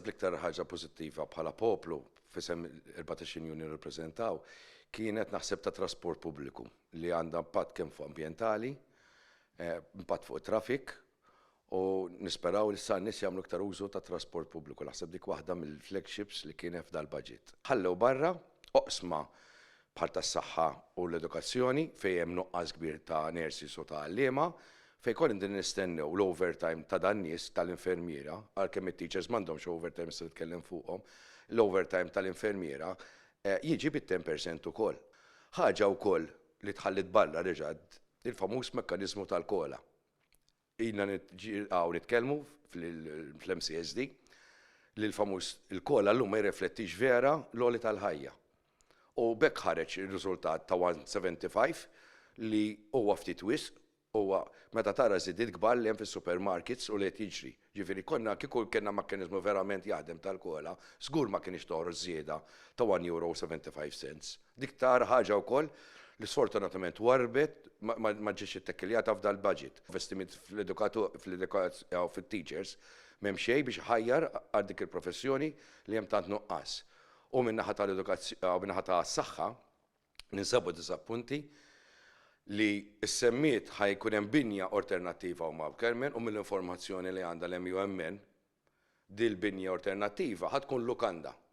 l-iktar ħaġa pożittiva bħala poplu f'isem 14 union nirrappreżentaw kienet, naħseb, ta' trasport pubbliku li għandha impatt kemm fuq ambjentali, impatt fuq it-traffic u nisperaw li sa nies jagħmlu iktar użu ta' trasport pubbliku. Naħseb dik waħda mill-flagships li kien f'dal-budget. Ħallew barra oqsma bħal tas-saħħa u l-edukazzjoni, fejn hemm nuqqas kbir ta' nurses u ta' għalliema, fejn konna din nistennew l-overtime ta' dan nies tal-infermiera, għalkemm it-teachers m'għandhomx overtime se nitkellem fuqhom, l-overtime tal-infermiera jiġi bit-10% ukoll. Ħaġa wkoll li tħallit barra reġa', il-famuż mekkaniżmu tal-COLA. Ilna għaw nitkellmu fl-MCSD li l-famuż il-COLA l-lum ma jirreflettix vera l-għoli tal-ħajja. U b'hekk ħareġ il-riżultat ta' 175 li huwa ftit wisq, huwa meta tara żidiet kbar li hemm fis-supermarkets u li qed jiġri. Ġifieri konna kieku kellna mekkaniżmu verament jaħdem tal-COLA, żgur ma kienx toħroġ żieda ta' €1.75. Dik tara ħaġa wkoll li sfortunatament warbet, ma ġietx ittekkiljata f'dal-budget. Investiment fl-edukazzjoni, fit-teachers, m'hemm xejn biex ħajjar għal dik il-professjoni li hemm tant nuqqas. U min-naħa tal-edukazzjoni, min-naħa tas-saħħa, ninsabu disappunti li s-semmiet ħa jkun hemm binja alternattiva u ma' Kermen u mill-informazzjoni li għandha l-MUMN, dil-binja alternattiva ħa tkun lukanda.